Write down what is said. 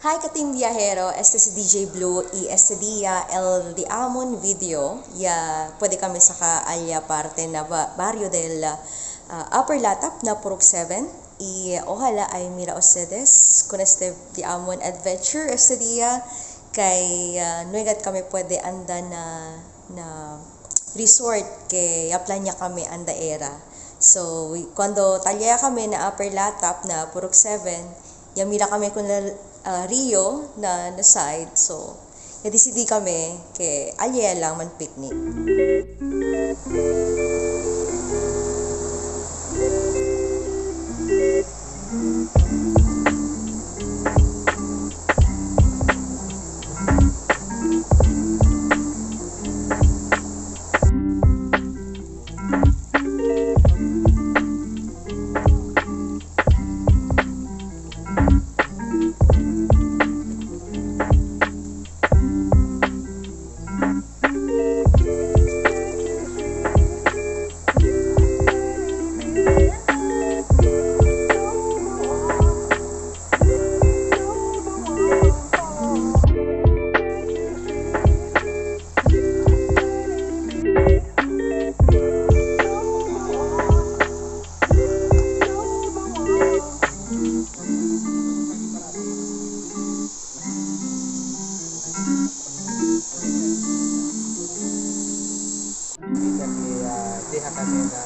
Hi ka-team Biyahero, este si DJ Blue y este día el di amon video ya pwede kami sa ka-alya parte na barrio del Upper Latap na Purok 7 y ojalá ay mira ustedes con este di amon adventure este día kay nuegat kami pwede anda na resort kay aplanya kami anda era. So cuando talya kami na Upper Latap na Purok 7, yamira kami kun Rio na side. So yadisidi kami kay alya lang man picnic. Deja kami na